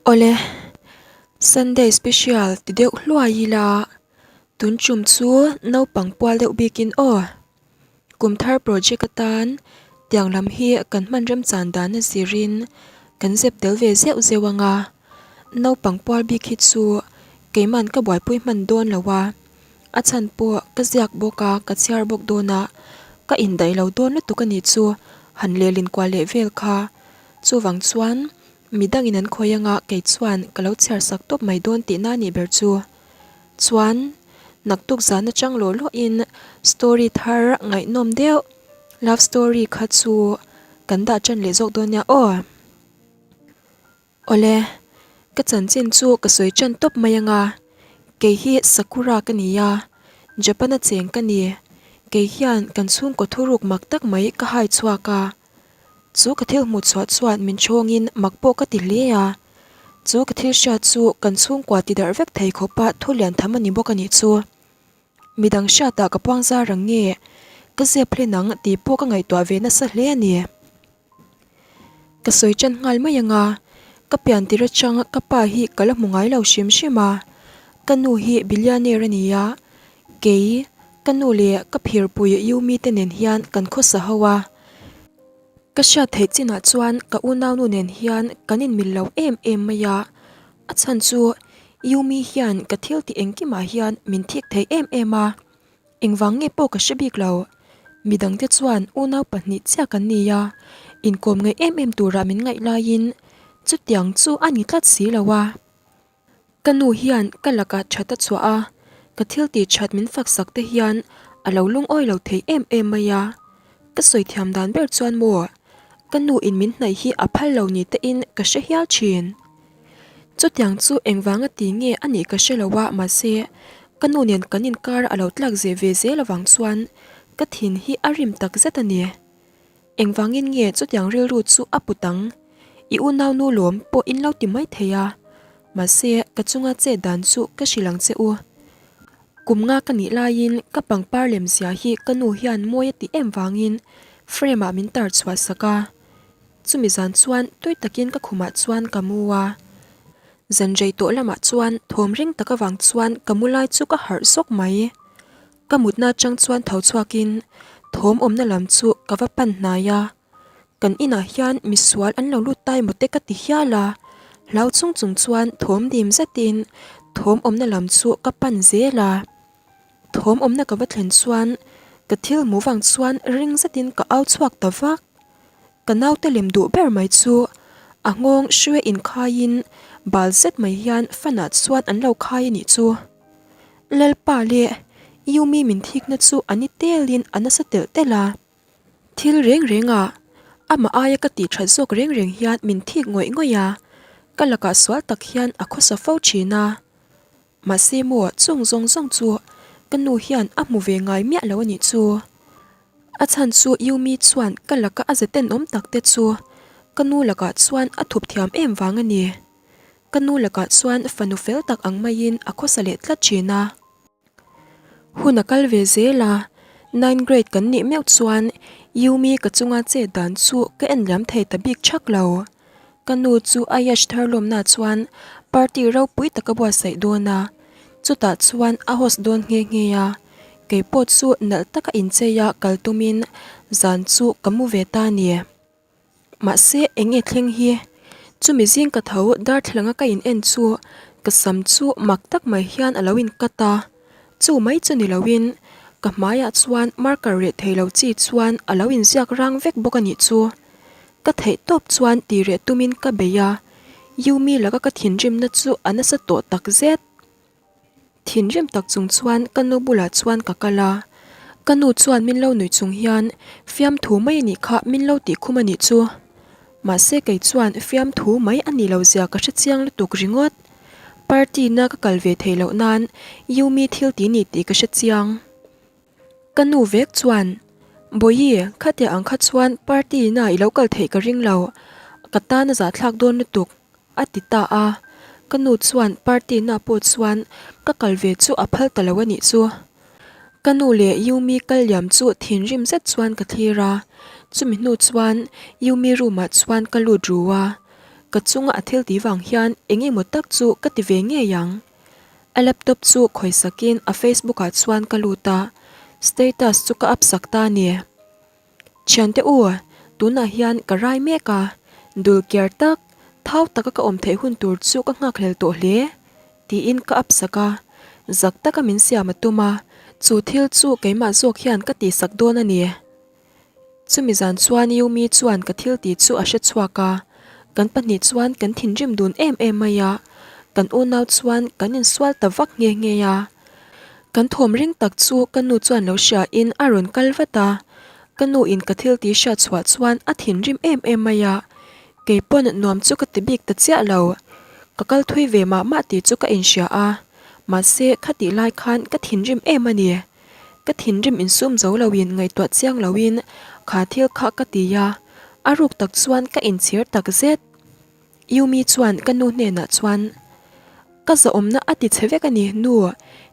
Awle, Sunday special ti deuh hluai ila, tun tum chu naupang pual deuh bikin aw. Kum thar project atan tiang lam hi kan hman remchan dan a zirin kan zep tel ve zeuh zeuh ang a, naupang pual bik hi chu keiman ka buaipui hman dawn lo a, a chhan pawh ka ziak bawk a, ka chhiar bawk dawn a, ka indaih lo dawn lutuk a nih chu han lehlin kual leh vel kha. Chuvang chuan midangin an khawi anga kei chuan ka lo chhiar sak tawp mai dawn tihna a nih ber chu. Chuan naktuk zan atang lawh lawhin story thar ngaihnawm deuh love story kha chu kan dah tan leh zawk dawn nia aw. Awle, ka chanchin chu ka sawi tan tawp mai anga kei hi Sakura ka ni a, Japan a cheng ka ni. Kei hian kan chhungkaw thuruk mak tak mai ka hai chhuak a. Chu ka thil hmuh chhuah chuan min chhawngin mak pawh ka ti hle a. Chu ka thil hriat chu kan chhungkua ti darh vek thei khawpa thu lian tham a ni bawk a nih chu. Midang hriatah ka puang zar ang nge, ka zep hlen ang tih pawh ka ngaihtuah ve nasa hle a ni. Ka sawi tan nghal mai ang a, ka pian tir atang ka pa hi ka la hmu ngai lo hrim hrim a. Ka nu hi billionaire a ni a, kei, ka nu leh ka phirpui Yumi te nen hian kan khawsa ho a. Ka hriat theih chinah chuan ka unaunu nen hian kan inmil lo em em mai a, a chhan chu Yumi hian ka thil tih engkimah hian min thik thei em em a, engvang nge pawh ka hre bik lo. Midangte chuan unau pahnih chiah kan ni a, inkawm ngaih em em turah min ngaih laiin chutiang chu a ni tlat si lo a. Ka nu hian ka lakah that a chhuah a, ka thil tih that min fak sak te hian a lo lungawi lo thei em em mai a. Ka sawi thiam dan ber chuan maw, ka nu in min hnaih hi a phal lo ni te in ka hre hial thin. Chutiang chu engvanga ti nge a nih ka hre lo a, mahse ka nu nen kan inkar a lo tlak zeh ve zel avang chuan ka thin hi a rim tak zet a ni. Engvangin nge chutiang rilru chu a put ang? I unaunu lawm pawh in lo ti mai thei a, mahse ka chunga chet dan chu ka hrilh ang che u. Kum nga ka nih laiin ka pangpar lem zia hi ka nu hian mawi a ti em vangin frame ah min tar chhuah sak a. Chumi zan chuan tui takin ka khumah chuan ka mu a. Zan rei tawh lamah chuan thawm ring tak avang chuan ka mu lai chu ka harh zawk mai. Ka mutna atang chuan tho chhuakin thawm awmna lam chu ka va pan hnai a, kan inah hian misual an lo lut tai maw te ka ti hial a, hlau chung chung chuan thawm dim zetin thawm awmna lam chu ka pan zel a. Thawm awmna ka va thlen chuan ka thil hmuh vang chuan ring zetin ka au chhuak ta vak. Ka naute lem duh ber mai chu a nghawng hruai inkhaiin bal zet mai hian fan ah chuan an lo khai a nih chu. Lalpa leh Yumi min thikna chu a ni telin a nasa telh telh a. Thil reng reng ah amah aia ka tih that zawk reng reng hian min thik ngawih ngawih a, ka lakah sual tak hian a khawsa fo thin a. Mahse maw chung zawng zawng chu ka nu hian a hmu ve ngai miah lo a nih chu. A chhan chu Yumi chuan ka laka a ze tenawm tak te chu ka nu lakah chuan a thup thiam em vang a ni. Ka nu lakah chuan fanu fel tak ang maiin a khawsa leh tlat thin a. Hun a kal ve zel a, nine grade kan nih meuh chuan Yumi ka chunga chet dan chu ka en liam thei ta bik thak lo. Ka nu chu Ayash thar lawmna chuan party ropui tak a buatsaih dawn a, chutah chuan a host dawn nghe nghe a, keipawh chu nalh taka inchei a kal tumin zan chu ka mu ve ta a ni. Mahse eng nge thleng hi? Chumi zing ka tho darthlalang a ka in en chu ka sam chu mak tak mai hian a lo in cut a, chu mai chu ni loin ka hmaiah chuan marker reh thei lo chi chuan a lo in ziak rang vek bawk a nih chu. Ka theih tawp chuan ti reh tumin ka bei a, Yumi laka ka thinrimna chu a nasa tawh tak zet. Thinrim tak chung chuan ka nu bulah chuan ka kal a, ka nu chuan min lo nuih chung hian fiamthu mai a nih kha min lo tih khum a nih chu. Mahse kei chuan fiamthu mai a nih loh zia ka hre chiang lutuk ringawt. Party na ka kal ve theih loh nan Yumi thil ti ni tih ka hre chiang. Ka nu vek chuan, Bawihi, khatia ang kha chuan party na i lo kal theih ka ring lo, ka tan a zahthlak dawn lutuk. A ti ta a, ka nu chuan party na pawh chuan ka kal ve chu a phal ta lo a nih chu. Ka nu leh Yumi kal liam chu thinrim zet chuan ka thlir a, chumi hnu chuan Yumi room ah chuan ka lut ru a. Ka chunga a thil tih vang hian eng emaw tak chu ka ti ve ngei ang. A laptop chu khawisakin a Facebook ah chuan ka lut a, status chu ka up sak ta a ni. Thiante u, tunah hian ka rai mek a, dul kiar tak, thau taka ka awm theih hun tur chu ka nghakhlel tawh hle, tiin ka up sak a. Zak taka min siam a tum a, chu thil chu keimah zawk hian ka tihsak dawn a ni. Chumi zan chuan Yumi chuan ka thil tih chu a hre chhuak a, kan pahnih chuan kan thinrim dun em em mai a, kan unau chuan kan insual ta vak nghe nghe a. Kan thawm ring tak chu ka nu chuan lo hria in a rawn kal vat a, ka nu in ka thil tih hriat chhuah chuan a thinrim em em mai a, kei pawn nuam chu ka ti bik ta chiah lo, ka kal thui ve mah mah tih chu ka inhria a, mahse khatih lai khan ka thinrim em a ni. Ka thinrim insum zo loin ngaihtuah chiang loin kha thil kha ka ti a, a ruk tak chuan ka inchhir tak zet. Yumi chuan ka nu hnenah chuan, Ka zahawmna a ti chhe vek a ni, nu,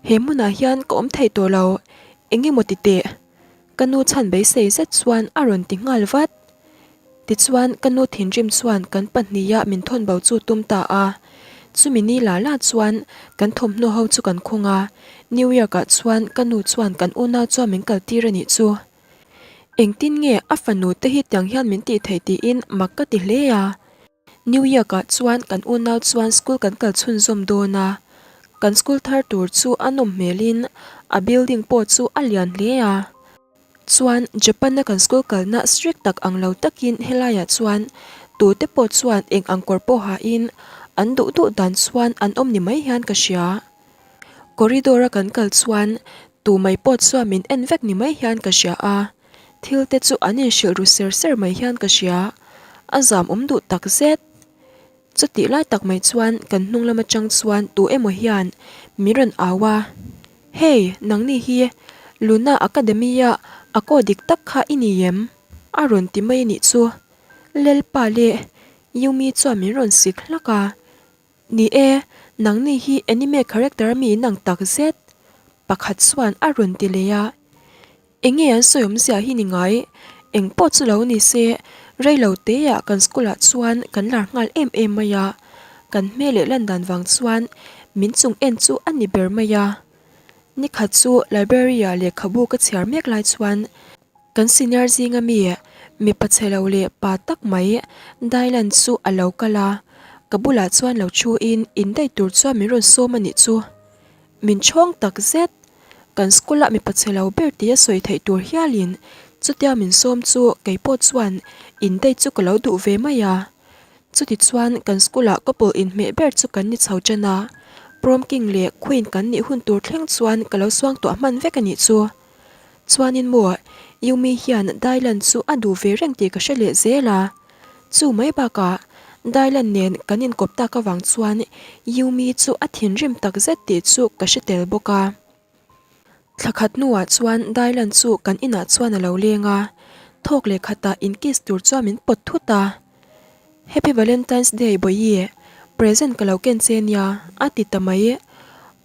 he hmunah hian ka awm thei tawh lo, eng emaw ti teh? Ka nu chhan beisei zet chuan a rawn ti nghal vat. Tichuan, ka nu thinrim chuan kan pahniha min thawn bo chu tum ta a. Chumi ni la la chuan kan thawmhnaw ho chu kan khung a, New York ah chuan ka nu chuan kan unau chuan min kal tir a nih chu. Engtin nge a fanu te hi tiang hian min tih theih tiin mak ka ti hle a. New York ah chuan kan unau chuan school kan kal chhunzawm dawn a, kan school thar tur chu a nawm hmelin a building pawh chu a lian hle a. Chuan Japan a kan school kalna strict tak ang lo takin helaiah chuan tute pawh chuan eng ang kawr pawh hain an duh duh dan chuan an awm ni mai hian ka hria. Corridor a kan kal chuan tu mai pawh chuan min en vek ni mai hian ka hria a, thil te chu an inhrilh ru ser ser mai hian ka hria, a zam awm duh tak zet. Chutih lai tak mai chuan kan hnung lam atang chuan tu emaw hian min rawn au a, Hey, nangni hi Luna Academy-a a kaw dik tak kha i ni em? a rawn ti mai a nih chu. Lelpa leh Yumi chuan min rawn sik hlak a, Ni e, nangni hi anime character a mi inang tak zet pakhat chuan a rawn ti leh a. Enge an sawi awmzia hi ni ngai, eng pawh chu lo ni se, rei lo teah kan school ah chuan kan lar nghal em em mai a, kan hmel leh lan dan vang chuan min chung en chu a ni ber mai a. Nikhat chu library ah lehkhabu ka chhiar mek lai chuan kan senior zinga mi mipa chhe lo leh pa tak mai Dylan chu a lo kal a, ka bulah chuan lo thu in indaih tur chuan min rawn sawm a nih chu. Min chhawng tak zet. Kan school ah mipa chhe lo ber tia sawi theih tur hialin chutia min sawm chu kei pawh chuan in date chu ka lo duh ve mai a. Chuti chuan kan school ah couple inhmeh ber chu kan ni chho tan a, prom king leh queen kan nih hun tur thleng chuan ka lo suang tuah hman vek a nih chu. Chuanin maw, Yumi hian Dylan chu a duh ve reng tih ka hre leh zel a. Chu mai bakah, Dylan nen kan inkawp tak avang chuan Yumi chu a thinrim tak zet tih chu ka hre tel bawk a. Thla khat hnuah chuan Dylan chu kan inah chuan a lo leng a, thawk leh khatah in kiss tur chuan min pawt thut a. Happy Valentine's Day Bawihi, present ka lo ken che nia, a ti ta mai.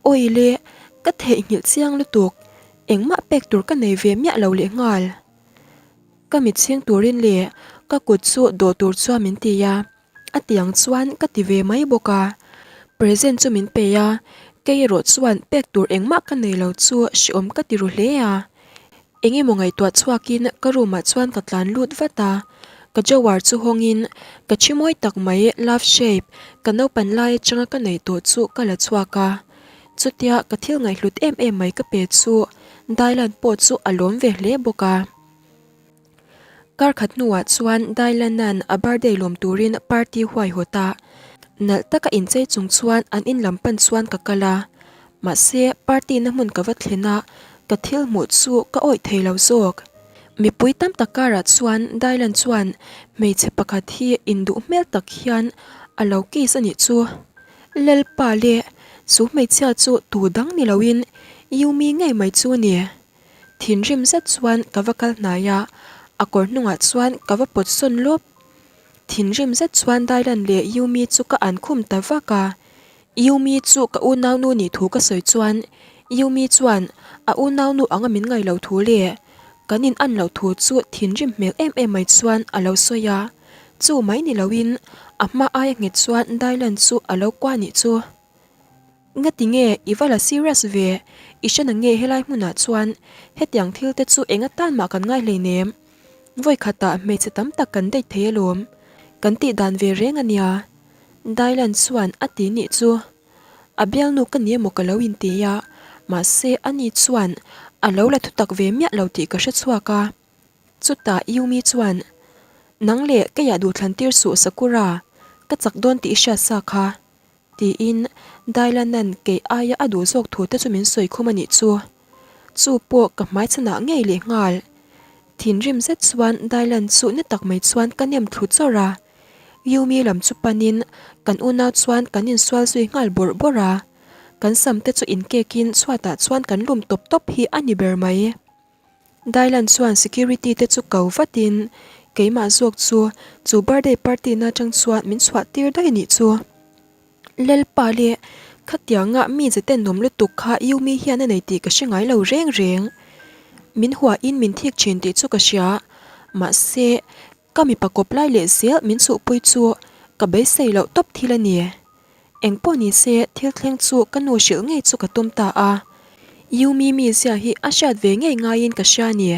Awile, ka theihnghilh chiang lutuk, engmah pek tur ka nei ve miah lo leh nghal. Ka mit chhing turin leh ka kut chu dawh tur chuan min ti a, a tiang chuan ka ti ve mai bawk a. Present chu min pe a, kei erawh chuan pek tur engmah ka nei lo chu hreawm ka ti ru hle a. Eng emaw ngaihtuah chhuakin ka room ah chuan ka tlan lut vat a, ka drawer chu hawngin ka thi mawi tak mai love shape ka naupan lai atanga ka neih tawh chu ka la chhuak a, chutia ka thil ngaihhlut em em mai ka pe chu Dylan pawh chu a lawm ve hle bawk a. Kar khat hnuah chuan Dylan-a'n a birthday lawm turin party huaihawt a, nalh taka inchei chung chuan an in lam pan chuan ka kal a, mahse party na hmun ka va thlen a, ka thil hmuh chu ka awih thei lo zawk. Mipui tam tak karah chuan Dylan chuan hmeichhe pakhat hi induh hmel tak hian a lo kiss a nih chu. Lalpa leh chu hmeichhia chu tu dang ni loin Yumi ngei mai chu a ni. Thinrim zet chuan ka va kal hnai a, a kawr hnungah chuan ka va pawt sawn lawp. Thinrim zet chuan Dylan leh Yumi chu ka an khum ta vak a. Yumi chu ka unaunu nih thu ka sawi chuan Yumi chuan a unaunu anga min ngaih loh thu leh kan in an loh thu chu thinrim hmel em em mai chuan a lo sawi a. Chu mai ni loin. A hma aia nghet chuan Dylan chu a lo kuah nih chu. Ngati nge i va la serious ve, i hre na nge helai hmunah chuan hetiang thil te chu eng atan mah kan ngai hleinem. Vawi khatah hmeichhe tam tak kan date thei alawm. Kan tih dan ve reng a nia. Dylan chuan a ti nih chu. A bialnu ka ni emaw ka lo inti a, mahse ani chuan a lo la thutak ve miah lo tih ka hre chhuak a. Chutah Yumi chuan, Nang leh keiah duhthlan tir suh Sakura, ka chak dawn tih i hriat sa kha. Tiin Dailanan kei aia a duh zawk thu te chu min sawi khum a nih chu. Chu pawh ka hmaichhanah ngei leh nghal. Thinrim zet chuan Dailan chu na tak mai chuan ka nem thlu chawrh a. Yumi lam chu panin kan unau chuan kan insual zui nghal bawrh bawrh a. Kan sam te chu inkekin chhuatah chuan kan lum tawp tawp hi a ni ber mai. Dylan chuan security te chu ko vatin keimah zawk chu chu birthday party na atang chuan min chhuah tir daih anih chu. Lalpa leh khatianga mi ze tenawm lutuk kha Yumi hian a nei tih ka hre ngai lo reng reng. Min huahin min thik thin tih chu ka hria mahse ka mipa kawp lai leh zel min chhuhpui chu ka beisei loh tawp thil a ni. Engpawh ni se, thil thleng chu ka nu hrilh ngei chu ka tum ta a. Yumi mizia hi a hriat ve ngei ngaiin ka hria ni.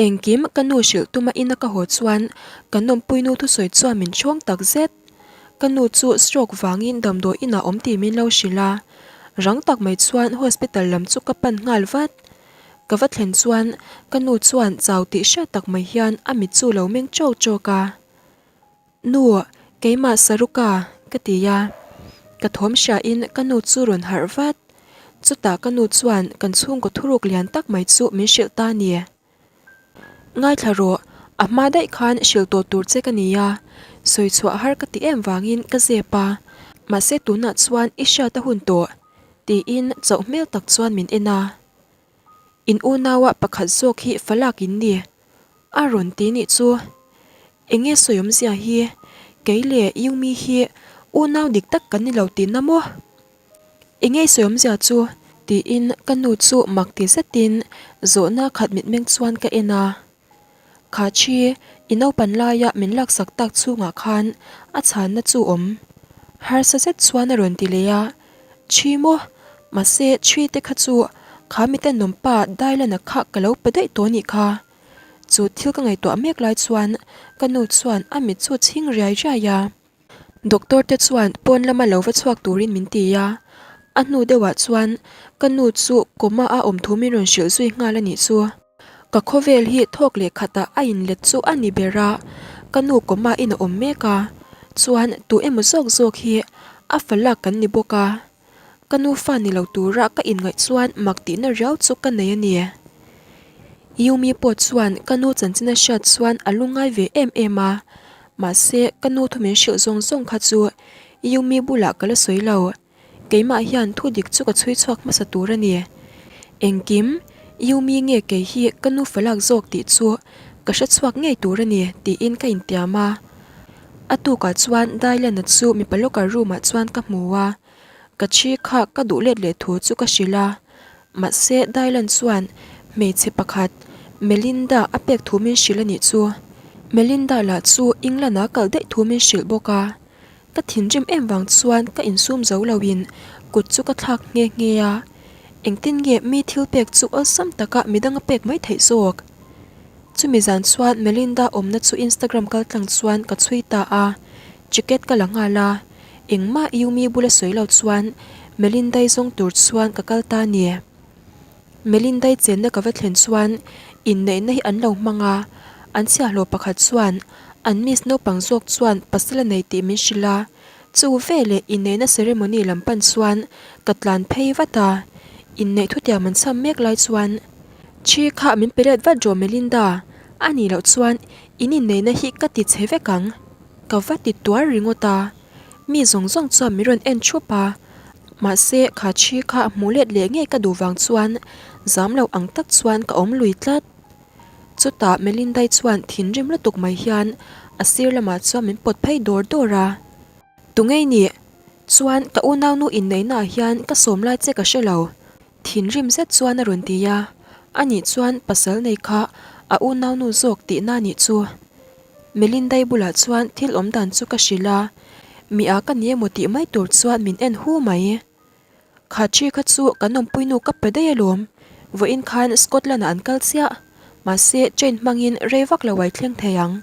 Engkim ka nu hrilh tuma ina ka haw chuan ka nawmpuinu thusawi chuan min chhawng tak zet. Ka nu chu stroke vangin damdawi inah awm tih min lo hrilh a. Rang tak mai chuan hospital lam chu ka pan nghal vat. Ka va thlen chuan ka nu chuan chau tih hriat tak mai hian a mit chu lo meng chawk chawk a. Nu, keimah Saruka, ka ti a. Ka thawm hriain ka nu chu rawn harh vat. Chutah ka nu chuan kan chhungkaw thuruk lian tak mai chu min hrilh ta a ni. Ngaithla rawh, a hma daih khan hrilh tawh tur che ka ni a, sawi chhuah har ka ti em vangin ka zep a, mahse tunah chuan i hriat a hun tawh, tiin chauh hmel tak chuan min en a. In unaua pakhat zawk hi falak in ni. A rawn ti nih chu. Enge sawi awmzia hi, kei leh Yumi hi unau dik tak kan ni lo tihna maw? Enge sawi awmzia chu? Tiin ka nu chu mak ti zetin zawhna khat mitmeng chuan ka en a. Kha thi, i naupan laia min laksak tak chhungah khan a chhanna chu awm. Harsa zet chuan a rawn ti leh a. Thi maw? Mahse thi te kha chu kha miten nawmpa Dailana kha ka lo pe daih tawh nih kha. Chu thil ka ngaihtuah mek lai chuan ka nu chuan a mit chu chhing riai riai a. Doctor te chuan pawn lama lo va chhuak turin min ti a, a hnu deuhah chuan ka nu chu coma a awm thu min rawn hrilh zui nghal a nih chu. Ka khawvel hi thawk leh khatah a inlet chu a ni ber a, ka nu coma in a awm mek a, chuan tu emaw zawk zawk hi a fa lak kan ni bawk a. Ka nu fa ni lo tura ka inngaih chuan mak tihna riau chu ka nei a ni. Yumi pawh chuan ka nu chanchin a hriat chuan a lungngai ve em em a, mahse ka nu thu min hrilh zawng zawng kha chu Yumi bulah ka la sawi lo. Keimah hian thu dik chu ka chhui chhuak hmasa tur a ni. Engkim, Yumi nge kei hi ka nu fa lak zawk tih chu ka hre chhuak ngei tur a ni tiin ka intiam a. A tukah chuan Dailana chu mipa locker room ah chuan ka hmu a. Ka thi kha ka duh let leh thu chu ka hrilh a, mahse Dylan chuan hmeichhe pakhat Melinda a pek thu min hrilh a nih chu. Melinda lah chu England ah kal daih thu min hrilh bawk a, ka thinrim em vang chuan ka insum zo loin kut chu ka thlak nghe nghe a, engtin nge mi thil pek chu awlsam taka midang a pek mai theih zawk? Chumi zan chuan Melinda awmna chu Instagram kaltlang chuan ka chhui ta a, ticket ka la nghal a. Engmah Yumi bula sawi lo chuan Melindai zawng tur chuan ka kal ta ni. Melindai chenna ka va thlen chuan inneihna hi an lo hmang a, an chhiahhlawh pakhat chuan an miss naupang zawk chuan pasal a nei tih min hrilh a, chu veleh inneihna ceremony lam pan chuan ka tlan phei vat a, inneih thutiam an cham mek lai chuan Thi kha min pe let vat rawh Melinda, a nih loh chuan in inneihna hi ka ti chhe vek ang. Ka va ti tuar ringawt a, mi zawng zawng chuan min rawn en thup a, mahse kha thi kha hmuh let leh ngei ka duh vang chuan zam lo ang tak chuan ka awm lui tlat. Chutah Melindai chuan thinrim lutuk mai hian a sir lamah chuan min pawt phei dawr dawr a, Tungei nih chuan ka unaunu inneihnaah hian ka sawm lai che ka hre lo, thinrim zet chuan a rawn ti a, anih chuan pasal nei kha a unaunu zawk tihna nih chu. Melindai bulah chuan thil awm dan chu ka hrilh a, mi a ka ni emaw tih mai tur chuan min en hu mai. Kha thi kha chu kan awmpuinu ka pe daih alawm, vawiin khan Scotland ah an kal chiah, mahse train hmangin rei vak lo ai thleng thei ang,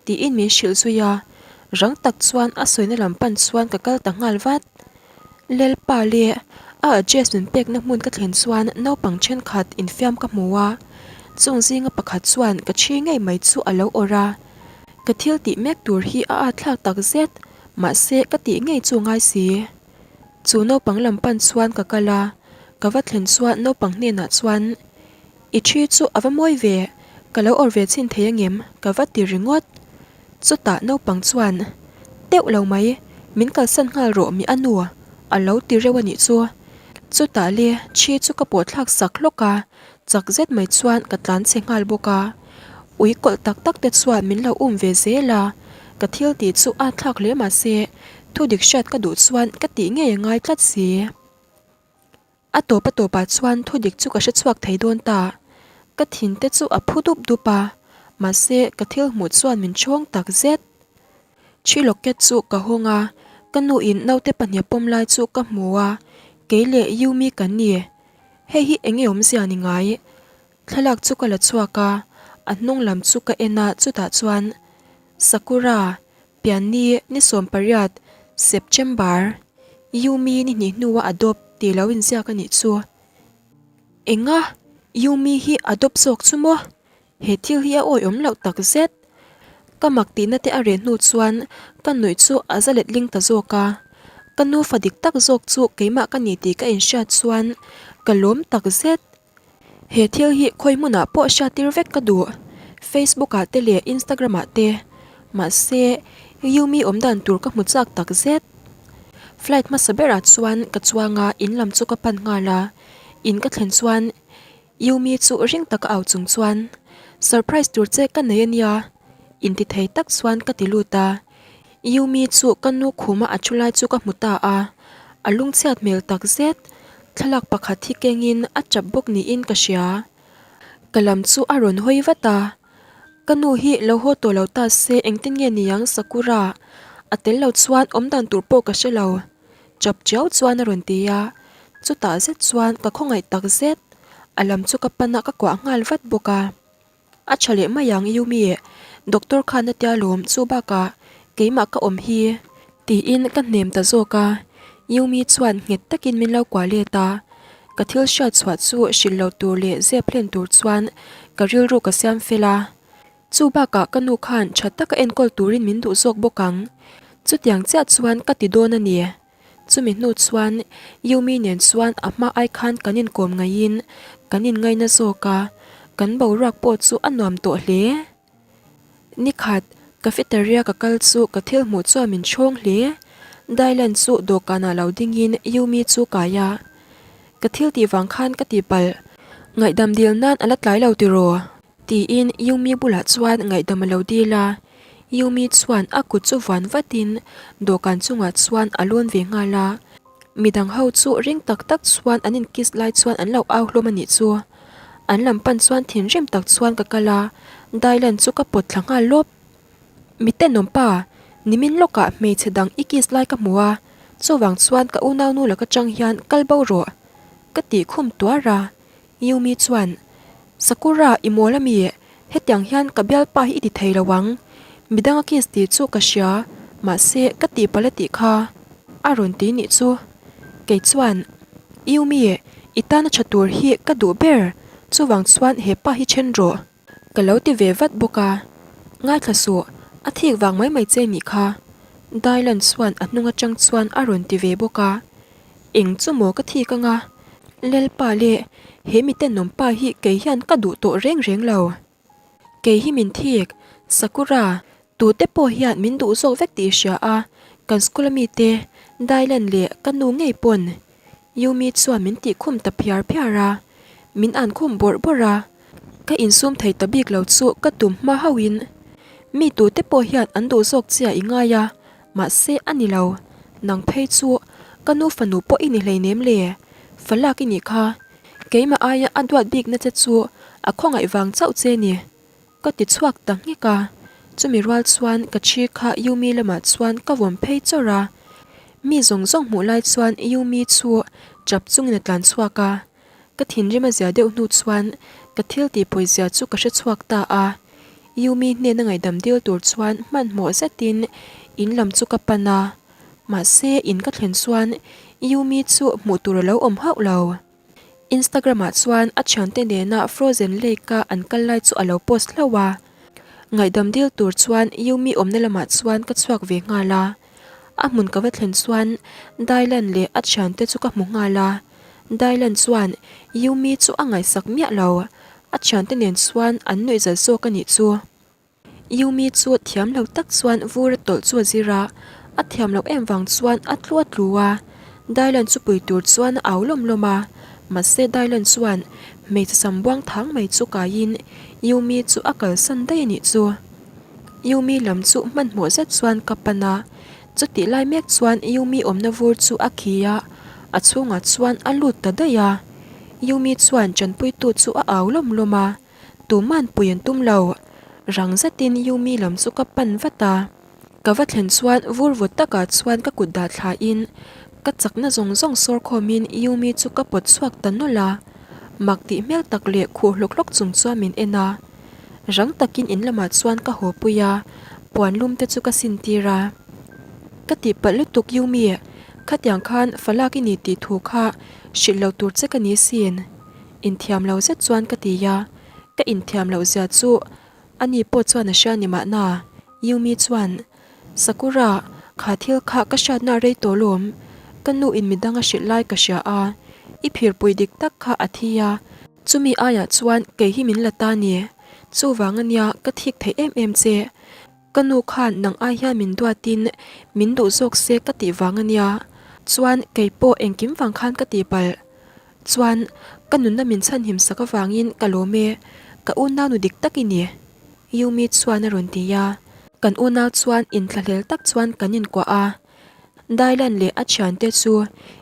tiin min hrilh zui a, rang tak chuan a sawina lam pan chuan ka kal ta nghal vat. Lelpa leh a address min pekna hmun ka thlen chuan naupang thenkhat infiam ka hmu a, chung zinga pakhat chuan ka thi ngei mai chu a lo awrh a, ka thil tih mek tur hi a at thlak tak zet, mahse ka tih ngei chu ngai si. Chu naupang lam pan chuan ka kal a, ka va thlen chuan naupang hnenah chuan, I thi chu a va mawi ve, ka lo awrh ve chhin thei angem? ka va ti ringawt. Chutah naupang chuan, Teuh lo mai, min kalsan nghal rawh mi a nu, a lo ti reuh a nih chu. Chutah le thi chu ka pawh thlak sak hlawk a, chak zet mai chuan ka tlan chhe nghal bawk a. Ui kawlh tak tak te chuan min lo um ve zel a, ka thil tih chu a thlak hle mahse thu dik hriat ka duh chuan ka tih ngei a ngai tlat si. A tawp a tawpah chuan thu dik chu ka hre chhuak thei dawn ta. Ka thin te chu a phu dup dup a, mahse ka thil hmuh chuan min chhawng tak zet. Thi locket chu ka hawng a, ka nuin naute pahnih pawm lai chu ka hmu a, kei leh Yumi kan ni. Hei hi eng nge awmzia ni ngai? Thlalak chu ka la chhuak a, a hnung lam chu ka en a chutah chuan Sakura Pianni ni 18, September, Yumi ni hnih hnua adopt tih lo inziak a nih chu. Enga? Yumi hi adopt zawk chu maw? He thil hi a awihawm loh tak zet. Ka mak tihna te a reh hnu chuan ka nuih chu a za letling ta zawk a. Ka nufa dik tak zawk chu keimah ka ni tih ka inhriat chuan ka lawm tak zet. He thil hi khawi hmunah pawh hriattir vek ka duh, Facebook ah te leh Instagram ah te. Mahse, Yumi awm dan tur ka hmu chak tak zet. Flight hmasa berah chuan ka chuang a, in lam chu ka pan nghal a. In ka thlen chuan Yumi chu ring taka au chung chuan, Surprise tur che ka nei a nia, inti thei tak chuan ka ti lut a. Yumi chu ka nu khuma a thu lai chu ka hmu ta a, a lungchhiat hmel tak zet. Thlalak pakhat hi kengin a chap bawk niin ka hria. Ka lam chu a rawn hawi vat a, Ka nu hi lo haw tawh lo ta se engtin nge niang Sakura? A tel lo chuan awm dan tur pawh ka hre lo. Chap chiau chuan a rawn ti a, chutah zet chuan ka khawngaih tak zet. A lam chu ka pan a ka kuah nghal vat bawk a. A tha leh mai ang Yumi, doctor khan a tia lawm chu bakah keimah ka awm hi tiin ka hnem ta zawk a, Yumi chuan nghet takin min lo kuah let a, ka thil hriat chhuah chu hrilh lo tur leh zep hlen tur chuan ka rilru ka siam fel a, chu bakah ka nu khan tha taka enkawl turin min duh zawk bawk ang, chutiang chiah chuan ka ti dawn a ni. Chumi hnu chuan Yumi nen chuan a hma ai khan kan inkawm ngaihin kan inngaina zawk a, kan boruak pawh chu a nuam tawh hle. Nikhat, cafeteria ka kal chu ka thil hmuh chuan min chhawng hle. Dylan chu dawhkanah lo dingin Yumi chu kai a, Ka thil tih vang khan ka tihpalh. Ngaihdam dil nan a la tlai lo tiraw? Tiin Yumi bulah chuan ngaihdam a lo dil a, Yumi chuan a kut chu vuan vatin dawhkan chungah chuan a lawn ve nghal a, midang ho chu ring tak tak chuan an in kiss lai chuan an lo au hlawm a nih chu. An lam pan chuan thinrim tak chuan ka kal a, Dylan chu ka pawt thla nghal lawp. Mi tenawm pa, nimin lawkah hmeichhe dang i kiss lai ka hmu a, chuvang chuan ka unaunu laka tang hian kal bo rawh, ka tih khum tuar a, Yumi chuan, Sakura, i mawl ami? Hetiang hian ka bialpa hi i ti thei lo ang. Midang a kiss tih chu ka hria, mahse ka tihpalh a tih kha a rawn ti nih chu. Kei chuan, Yumi, i tana tha tur hi ka duh ber, chuvang chuan he pa hi then rawh. Ka lo ti ve vat bawk a, Ngaithla suh, a thik vang mai mai che nih kha. Dylan chuan a hnung atang chuan a rawn ti ve bawk a. Eng chu maw ka thik anga? Lalpa leh he mi tenawm pa hi kei hian ka duh tawh reng reng lo. Kei hi min thik, Sakura, tute pawh hian min duh zawk vek tih i hria a, kan school ami te, Dylan leh ka nu ngei pawn. Yumi chuan min tih khum ta phiar phiar a, min an khum bawrh bawrh a, ka insum thei ta bik lo chu ka tum hma hauhin mi tute pawh hian an duh zawk che a i ngai a, Mahse a ni lo, nang phei chu ka nu fanu pawh i ni hleinem le, falak i nih kha, keimah aia a duat bikna che chu a khawngaih vang chauh che ni, ka ti chhuak ta nghek a. Chumi rual chuan ka ṭhi kha Yumi lamah chuan ka vawm phei chawrh a. Mi zawng zawng hmuh lai chuan Yumi chu ṭap chungin a tlan chhuak a. Ka thinrim a zia deuh hnu chuan ka thil tih pawizia chu ka hre chhuak ta a. Yumi hnena ngaihdam dil tur chuan hmanhmawh zetin in lam chu ka pan a. Mahse in ka thlen chuan Yumi chu hmuh tur a lo awm hauh lo. Instagram ah chuan a thiante nena Frozen Lake a an kal lai chu a lo post hlauh a. Ngaihdam dil tur chuan Yumi awmna lamah chuan ka chhuak ve nghal a. A hmun ka va thlen chuan Dylan leh a thiante chu ka hmu nghal a. Dylan chuan Yumi chu a ngaihsak miah lo, a thiante nen chuan an nuihzat zawk a nih chu. Yumi chu thiam lo tak chuan vur a tawlh chu a zir a, a thiam loh em vang chuan a tlu a tlu a. Dylan chu pui tur chuan a au lawm lawm a, mahse Dylan chuan hmeichhe sam buang thang mai chu kaiin Yumi chu a kalsan daih a nih chu. Yumi lam chu hmanhmawh zet chuan ka pan a, chutih lai mek chuan Yumi awmna vur chu a khi a, a chhungah chuan a lut ta daih a. Yumi chuan tanpuitu chu a au lawm lawm a. Tuman pui an tum lo. Rang zetin Yumi lam chu ka pan vat a. Ka va thlen chuan vur vawt takah chuan ka kut dah thlain ka chakna zawng zawng sawr khawmin Yumi chu ka pawt chhuak ta nawlh a. Mak tih hmel tak leh khuh hlawk hlawk chung chuan min en a. Rang takin in lamah chuan ka haw pui a, puan lum te chu ka sin tir a. Ka tihpalh lutuk Yumi, khatiang khan falak i ni tih thu kha hrilh lo tur che ka ni sin. Inthiam lo zet chuan ka ti a, ka inthiam loh zia chu ani pawh chuan a hria ni mahna. Yumi chuan, Sakura, kha thil kha ka hriatna a rei tawh lawm. Ka nu in midang a hrilh lai ka hria a, i phirpui dik tak kha a thi a, chumi aiah chuan kei hi min la ta ni. Chuvang ania ka thik theih em em che. Ka nu khan nang ai hian min duatin min duh zawk se ka tih vang ania, chuan kei pawh engkim vang khan ka tihpalh. Chuan ka nunna min chhanhim sak avangin ka lawm e, ka unau nu dik tak i ni. Yumi chuan a rawn ti a, kan unau chuan inthlahlel tak chuan kan inkuah a. Dylan leh a thiante chu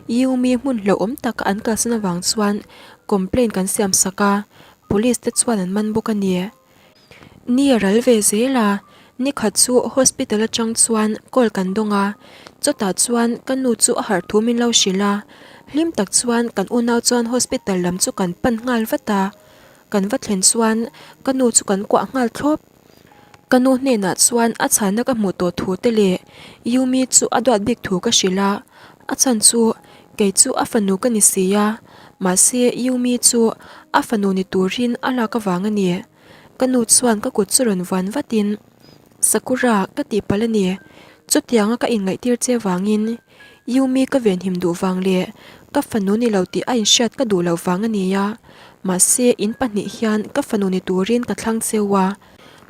Yumi hmun hlauhawm taka an kalsan avang chuan complaint kan siam sak a, police te chuan an man bawk a ni. Ni a ral ve zel a, nikhat chu hospital atang chuan call kan dawng a, chutah chuan ka nu chu a harh thu min lo hrilh a, hlim tak chuan kan unau chuan hospital lam chu kan pan nghal vat a, kan va thlen chuan ka nu chu kan kuah nghal thlawp. Ka nu hnenah chuan a chhanna ka hmuh tawh thu te leh Yumi chu a duat bik thu ka hrilh a, a chhan chu kei chu a fanu ka ni si a, mahse Yumi chu a fanu ni turin a lak avang a ni. Ka nu chuan ka kut chu rawn vuan vatin, Sakura, ka tihpalh a ni. Chutianga ka inngaihtir che vangin Yumi ka venhim duh vang leh ka fanu ni lo tih a inhriat ka duh loh vang a ni a, mahse in pahnih hian ka fanu ni turin ka thlang cheu a,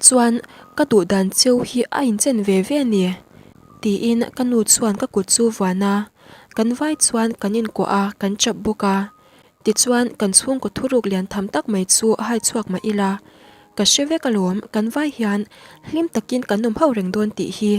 chuan ka duh dan cheu hi a inchen ve ve a ni, tiin ka nu chuan ka kut chu vuan a, kan vai chuan kan inkuah a, kan chap bawk a. Tichuan kan chhungkaw thuruk lian tham tak mai chu hai chhuak mah ila, ka hre vek alawm kan vai hian hlim takin kan awm ho reng dawn tih hi.